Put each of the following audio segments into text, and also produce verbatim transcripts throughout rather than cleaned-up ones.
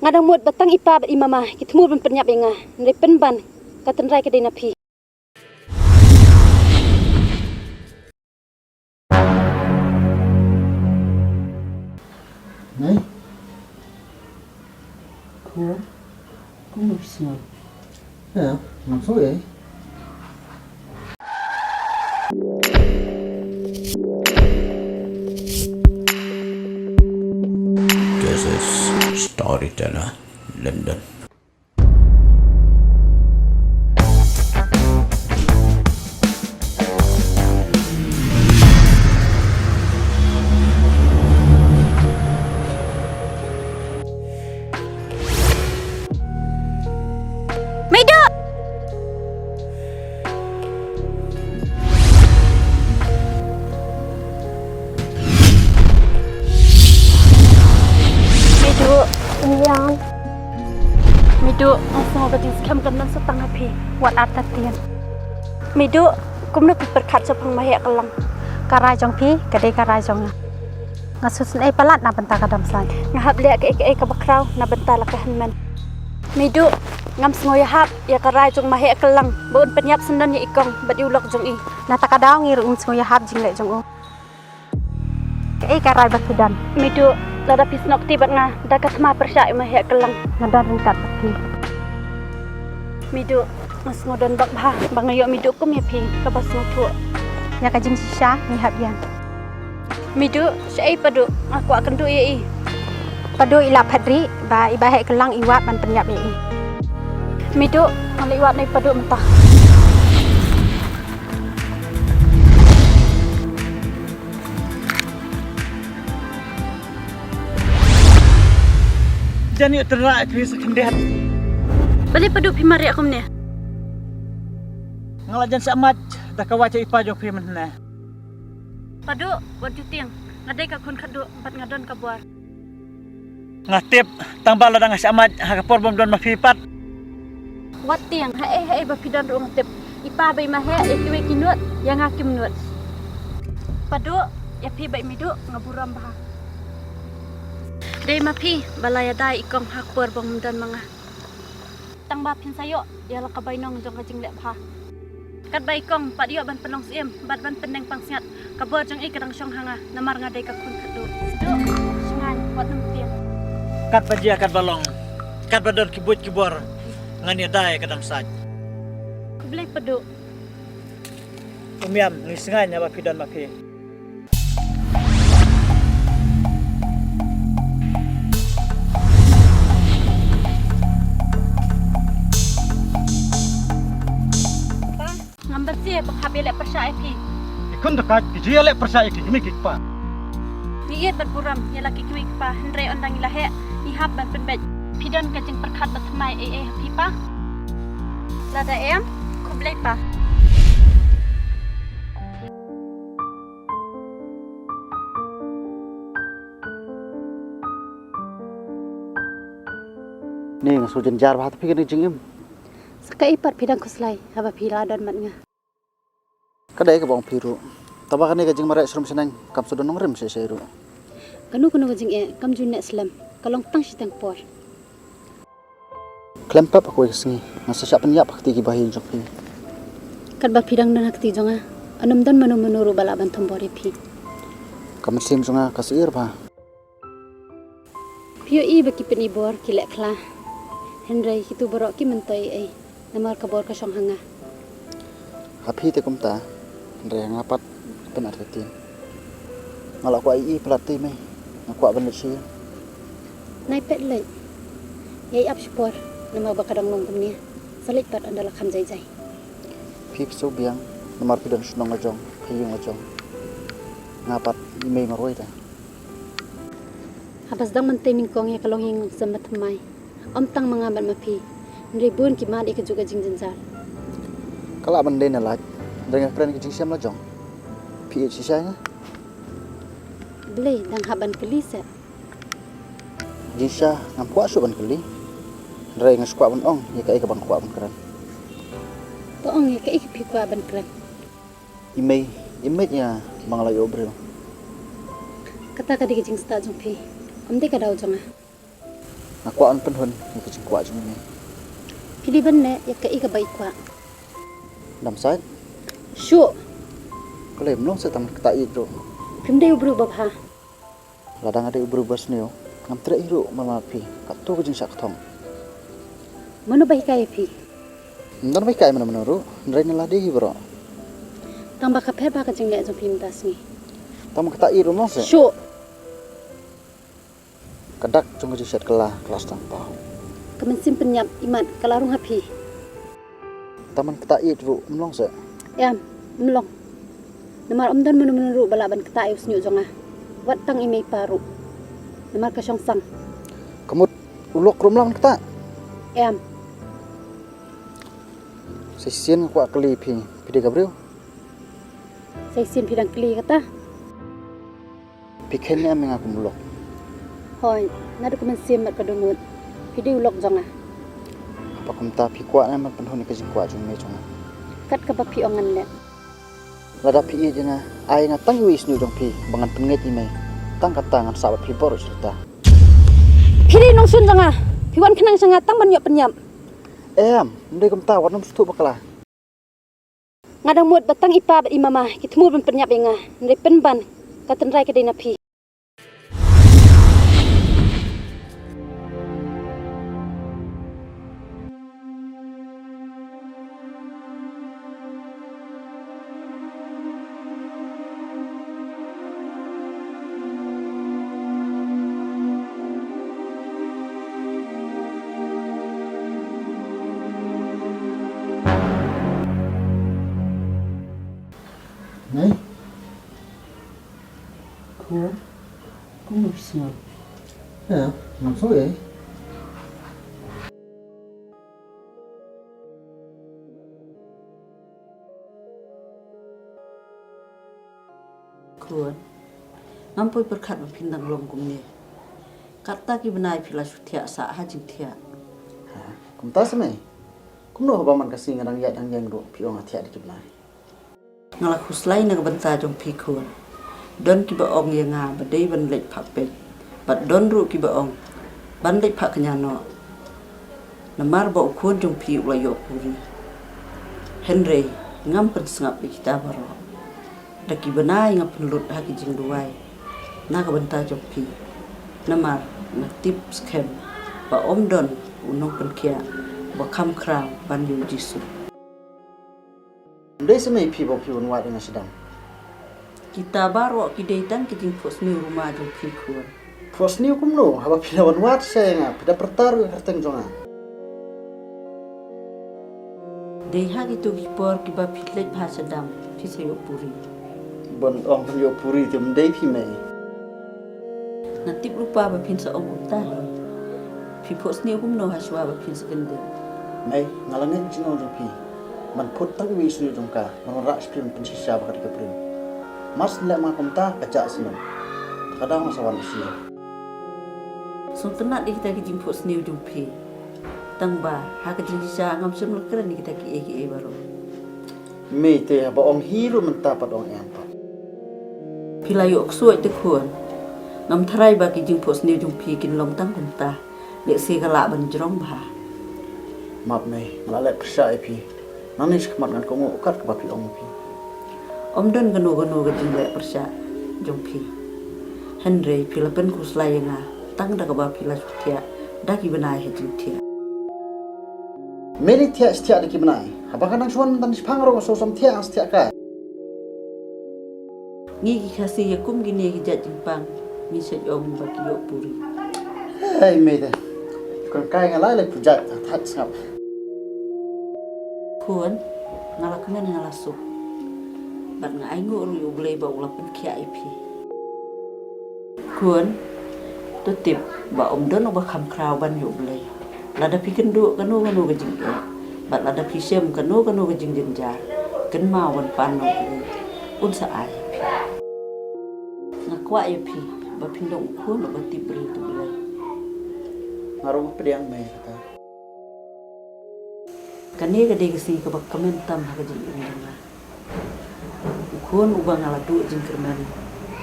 Nga dang mut ba tang i pa bad i mama ki thmu ban pynïap ïa nga. Hynrei pynban ka tynrai ka dei na phi. Nai. Ko. Ko mo sngo. Ya, mo so eh. This is Storyteller London. Midu! Midu, Midu, nga sngew ka jingskhem kan don sa tang ha phi. Wat artatien. Midu, kumno phi pyrkhat shaphang Maheh Kylang? Ka rai jong phi ka dei ka rai jong nga. Nga sngewsynei palat na bynta ka Damsait. Nga hap leh kaei kaei kaba khraw na bynta la ka hynmen. Midu, ngam sngew ïahap ïa ka rai jong Maheh Kylang ba un pynïap syndon ïa i kong bad i u lok jong i. Na kata ka daw ngi ruh ngim sngew ïahap jingleh jong u. Kaei ka rai ba phi don? Midu, lada phi snoh kti bad nga da ka thma pyrshah ïa Maheh Kylang. Nga don ryngkat bad phi. Midu, nga sngew don bak bha ba nga ïoh Midu kum ïa phi kaba sngewthuh. Ïa ka jingshisha ngi hap ïa. Midu, shaei Padu, nga kwah kynduh ïa i. Padu i la phat rieh ba i Maheh Kylang i wad ban pynïap ïa i. Midu, nga leit wad na i Padu mynta. Jan ïoh tynrai phi sa khyndiat. Balei Padu phi mareh kumne? Nga la jan shah maj da ka wai jong i pa jong phi mynne. Padu, wat ju tieng, nga dei ka khun khatduh bad nga don ka bor. Nga tip tang ba lada nga shah maj ha ka por bym don ma phi pat. Wat tieng, haei haei ba phi don ruh nga tip. I pa bad i Maheh ïa kiwei ki nud, ïa nga kim nud. Padu, ïa phi bad i Midu nga burom bha. Dei ma phi ba la ïada ïa i kong ha ka por bym don ma nga. Tang ba phin sa ïoh ïa la ka bainong jong ka jingleh bha. Katba i kong pat ïoh ban pynlong syiem bad ban pynneng pansngiat, ka bor jong i ka dang shong ha nga namar nga dei ka khun khatduh. Sduh, sngewbha wat nym tieng. Katba jia katba long, katba don ki buit ki bor, ngan ïada ïa ka Damsait. Khublei Padu. Umiam, ngi sngewbha haba phi don ma phi. Pa, ngam banse ba hap ïaleh pyrshah ïa phi. Ki khun dukha ki ju ïaleh pyrshah ïa ki kmie ki kpa. Ngi ïeit bad burom ïa la ki kmie ki kpa, hynrei ynda ngi la heh ngi hap ban pynbeit. Phi don ka jingpyrkhat ba thymmai ei ei ha phi pa? Lada em, khublei pa. Ni nga shu jynjar bha ha phi kane ka jingim. Sa kaei pat phi dang khuslai haba phi la don bad nga? Ka dei kaba ong phi ruh. Tangba kane ka jingmareh shrum shaneng kam shu don nongrim shisha ruh. Kano kano ka jingeh kam ju neh slem, ka long tang shiteng por. Khlem pep ha kawei ka sngi ngan sa shah pynïap ha kti ki bahaïing jong phi. Katba phi dang don ha kti jong nga, ym don mano mano ruh ba lah ban thombor ïa phi. Ka mynsiem jong nga ka syier bha. Phi ïohi ba ki pyni bor ki leh khla, hynrei kito baroh kim myntoi ei ei namar ka bor ka shong ha nga. Ha phi te kumta, hynrei ha nga pat pynartatien. Nga la kwah ïohi palat te mei, nga kwah ban leit sha ïing. Nai peit leit. Ïai ap shipor namar ba ka dang long kumne. Sa leit pat ynda la kham jai jai. Phi phi shu biang namar phi don shnong la jong, phi ïing la jong. Nga pat i mei marwei te. Haba sdang ban tei nyngkong ïa ka longïing longsem bathymmai, ym tang ma nga bad ma phi, hynrei bun ki mad ïa kajuh ka jingjynjar. Ka lah ban dei na lait, hynrei nga kren ka jingshem la jong. Phi ïeit shisha ïa nga? Balei, dang hap ban kylli seh? Jingshisha ngam kwah shuh ban kylli, hynrei nga shu kwah ban ong ïa kaei kaba nga kwah ban kren. To ong ïa kaei kaba phi kwah ban kren. I mei, i mei ïa ma nga la ïoh briew. Kata ka dei ka jingstad jong phi, kam dei ka daw jong nga. Nga kwah ban pynhun ïa ka jingkwah jong me. Phi dei ban leh ïa kaei kaba i kwah. Dam sait. Shuh. Khlem long sait, tang ktah ïeit ruh. Phim dei u briew babha. Lada nga dei u briew basniew, ngam treh hi ruh ban lap ïa phi. Katto ka jingshah kthong. Mano ba hikai ïa phi? Ym don ba hikai mano mano ruh, hynrei nga la dei hi baroh. Tang ba ka pher bha ka jingleh jong phi mynta sngi. Tang ba ktah ïeit ruh ym long sait. Shuh. Ka dak jong ka jingshet kylla ka la sdang paw. Ka mynsiem pynïap imat ka la rung ha phi. Tang ban ktah ïeit ruh ym long seh? Em, ym long. Namar ym don mano mano ruh ba lah ban ktah ïa u shñiuh jong nga. Wat tang i mei i pa ruh. Namar ka shong sang. Ka mut u lok ruh ym lah ban ktah? Em. Sa shisien nga kwah kylli phi, phi dei ka briew? Sa shisien phi dang kylli kata? Phi khein ne em ïa nga kum u lok? Hooid, naduh ka mynsiem bad ka dohnud, phi dei u lok jong nga. Haba kumta phi kwah ne em ban pynhun ïa ka jingkwah jong me jong nga? Kat kaba phi ong ngan leh. Lada phi ïeit ïa nga, ai ïa nga tang iwei i shñiuh jong phi ba ngan pynngeit ïa me. Tang kata ngan sah bad phi baroh shi katta. Phi dei nongshun jong nga, phi wan khnang sha nga tang ban ïoh pynïap. Em, ym dei kumta, wat nym sngewthuh bakla. Nga dang mut ba tang i pa bad i mama ki thmu ban pynïap ïa nga, hynrei pynban ka tynrai ka dei na phi. Nei. Khun, kumno phi sngewbha? Ïa, ngam sngewbha. Khun, ngam poi pyrkhat ba phin dang long kumne. Katta ki bnai phi la shu thiah sah ha jingthiah. Ha, kumta sa mei. Kumno haba man ka sngi nga dang ïaid dang ïeng ruh phi ong nga thiah da ki bnai. Nga la khuslai na ka bynta jong phi khun. Don kiba ong ïa nga ba dei ban leit phah peit. Bad don ruh kiba ong ban leit phah kñia noh. Namar ba u khun jong phi u la ïoh puri. Hynrei ngam pynsngap ïa kita baroh. Da ki bnai nga pynlut ha ki jingduwai na ka bynta jong phi. Namar nga tip skhem ba ym don u nongpynkhiah ba kham khraw ban ïa u Jisu. Ym dei sa mei phi ba phi wan wad ïa nga shadem. Kita baroh ki dei tang ki jingphohsniew ruma jong phi khun. Phohsniew kumno, haba phi la wan wad sha ïa nga, phi da pyrta ruh ïa ka kyrteng jong nga. Dei ha kito ki por kiba phi leit bha shadem, phi sa ïoh puri. Ban ong ban ïoh puri te ym dei phi mei. Nga tip lypa ba phin sa ong kumta hi. Phi phohsniew kumno hashwa ba phin sa kyndit. Mei, nga la ngeit jingong jong phi. Ban phut tang iwei i shñiuh jong ka, ban wanrah sha phi ban pynshisha ba ka dei ka briew. Mar syn leh ma kumta ka jah snem. Ka dang sa wan shisha. Sngewtynnat ïa kita ki jingphohsniew jong phi. Tang ba ha ka jingshisha ngam shym la kren ïa kita kiei kiei baroh. Mei te haba ong hi ruh mynta pat ong em pat. Phi la ïoh ksuid te khun. Ngam tharai ba ki jingphohsniew jong phi kin long tang kumta. Lehse ka lah ban jrong bha. Map mei, nga la leh pyrshah ïa phi. Nangne shakhmat ngan kohnguh kat kaba phi ong ïa phi. Ym don kano kano ka jingleh pyrshah jong phi. Hynrei phi la pynkhuslai ïa nga tang da kaba phi la shu thiah da ki bnai ha jingthiah. Mei, leit thiah shi thiah da ki bnai. Haba ka nang shuwa mynta shiphang ruh shu sam thiah, thiah ka. Ngi ki Khasi ïa kum kine ki jait jingpang ngi shet ong ba ki ïoh puri. Hei mei te. Kan kai nga lai lai pujat thait sngap. Khun, nga la kmen nga la suk. Bad nga ainguh ruh ïa U Blei ba u la pynkhiah ïa phi. Khun, to tip ba ym don uba kham khraw ban ïa U Blei. Lada phi kynduh kano kano ka jingeh bad lada phi shem kano kano ka jingjynjar, kynmaw ban pan na U Blei, un sa ai ïa phi. Nga kwah ïa phi ba phin long u khun uba tip briew tip Blei. Nga ruh nga pdiang mei kata. Kane ka dei ka sngi kaba kmen tam ha ka jingim jong nga. U khun uba nga la duh jingkyrmen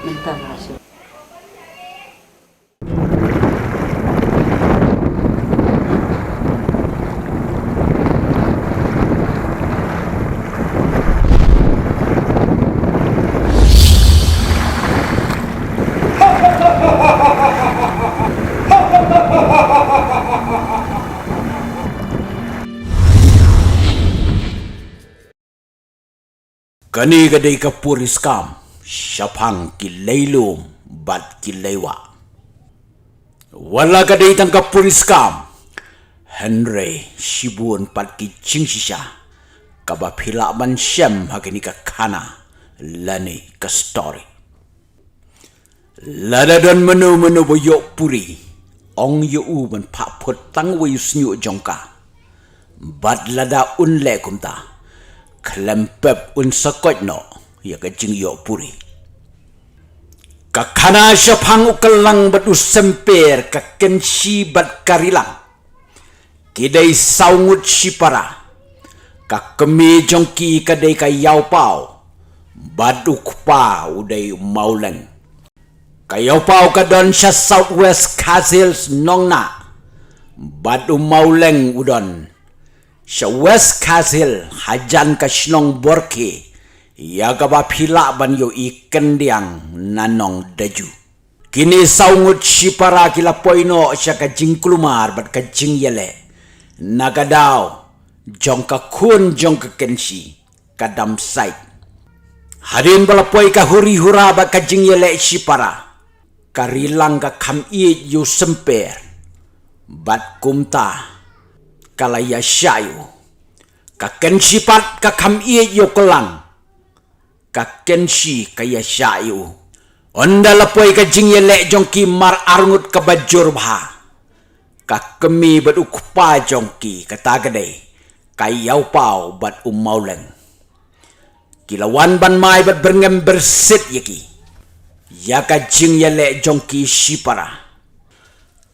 mynta nga la shem. Kane ka dei ka puriskam shaphang ki leilum bad ki leiwah. Wat la ka dei tang ka puriskam, hynrei shibun pat ki jingshisha kaba phi lah ban shem ha kane ka khana lane ka story. Lada don mano mano ba ïoh puri, ong ïa u ban phah phut tang wei u shñiuh jong ka. Bad lada un leh kumta, khlem pep un sa koit noh ïa ka jingïoh puri. Ka khana shaphang u Kyllang bad u Symper, ka Kynshi bad ka Rilang, ki dei saw ngut shipara. Ka kmie jong ki ka dei ka Ïawpaw, bad u kpa u dei u Mawleng. Ka Ïawpaw ka don sha South West Khasi Hills, Nongnah, bad u Mawleng u don sha West Khasi Hills, hajan ka shnong Borkhe, ïa kaba phi lah ban ïohi kyndiang na Nongdaju. Kine saw ngut shipara ki la poi noh sha ka jingkulmar bad ka jingïaleh na ka daw jong ka khun jong ka Kynshi, ka Damsait. Hadien ba la poi ka huri hura bad ka jingïaleh shipara, ka Rilang ka kham ïeit ïa u Symper, bad kumta ka la ïashah ïa u. Ka Kynshi pat ka kham ïeit ïa u Kyllang, ka Kynshi ka ïashah ïa u. Ynda la poi ka jingïaleh jong ki mar arngut kaba jur bha, ka kmie bad u kpa jong ki, kata ka dei ka Ïawpaw bad u Mawleng, ki la wan ban mai bad byrngem byrsit ïa ki, ïa ka jingïaleh jong ki shipara.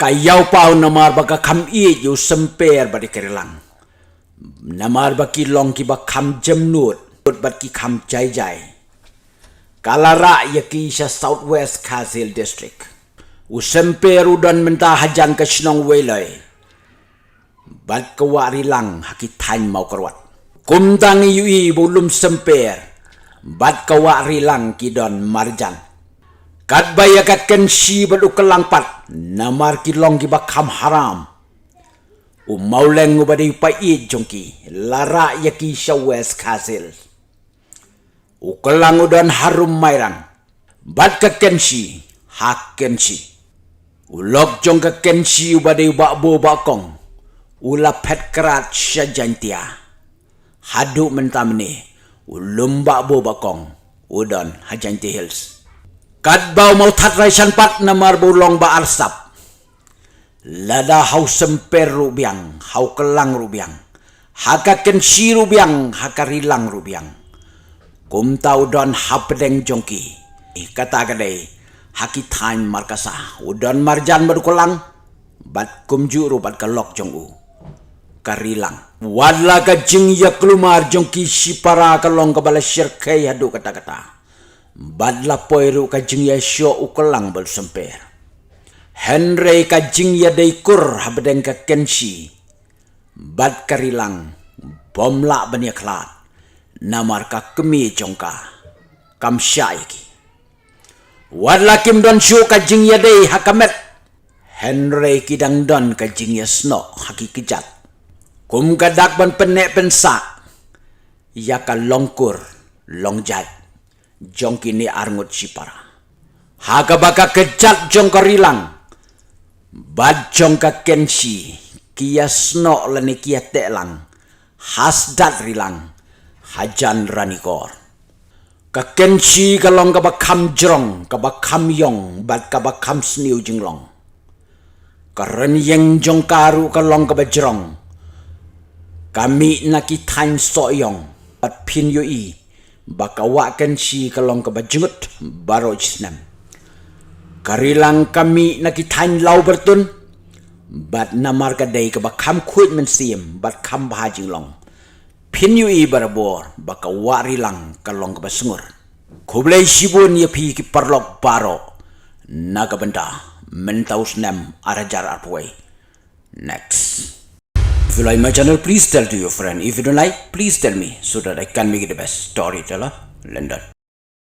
Ka Ïawpaw namar ba ka kham ïeit ïa u Symper bad ïa ka Rilang, namar ba ki long kiba kham jemnud bad ki kham jai jai, ka la rah ïa ki sha South West Khasi Hills District. U Symper u don mynta hajan ka shnong Weiloi, bad ka Wah Rilang ha ki thaiñ Mawkyrwat. Kumta ngi ïohi ba u lum Symper bad ka Wah Rilang ki don marjan. Katba ïa ka Kynshi bad u Kyllang pat, namar ki long kiba kham haram, u Mawleng uba dei u paid jong ki, la rah ïa ki sha West Khasi Hills. U Kyllang u don harum Mairang, bad ka Kynshi ha Kynshi. U lok jong ka Kynshi uba dei u Bah Bo Bah Kong, u la phet krad sha Jaintia. Haduh mynta mynne, u lum Bah Bo Bah Kong u don ha Jaintia Hills. Katba u Mawthadraishan pat namar ba u long ba arsap. Lada ha u Symper ruh biang, ha u Kyllang ruh biang, ha ka Kynshi ruh biang, ha ka Rilang ruh biang, kumta u don hapdeng jong ki. Kata ka dei ha ki thaiñ Markasa, u don marjan bad u Kyllang, bad kumjuh ruh bad ka lok jong u, ka Rilang. Wat la ka jingïakulmar jong ki shipara ka long kaba la shyrkhei haduh katta katta, bad la poi ruh ka jingïashoh u Kyllang bad u Symper. Hynrei ka jingïadei kur hapdeng ka Kynshi bad ka Rilang bym lah ban ïakhlad, namar ka kmie jong ka kam shah ïa ki. Wat la kim don shuh ka jingïadei ha ka met, hynrei ki dang don ka jingïasnoh ha ki kjat. Kum ka dak ban pynneh pynsah ïa ka long kur long jait jong kine arngut shipara, ha kaba ka kjat jong ka Rilang bad jong ka Kynshi ki ïasnoh lane ki ïateh lang ha Sdat Rilang, hajan Ranikor. Ka Kynshi ka long kaba kham jrong, kaba kham ïong, bad kaba kham sniew jinglong. Ka rynïeng jong ka ruh ka long kaba jrong, ka mih na ki thaiñ Sohiong, bad phin ïohi ba ka Wah Kynshi ka long kaba jngut baroh snem. Ka Rilang ka mih na ki thaiñ Lawbyrtun, bad namar ka dei kaba kham khuid mynsiem bad kham bha jinglong, phin ïohi barabor ba ka Wah Rilang ka long kaba sngur. Khublei shibun ïa phi ki paralok baroh na ka bynta mynta u snem ar hajar arphew wei. Next. If you like my channel, please tell to your friend. If you don't like, please tell me so that I can make it the best storyteller. London.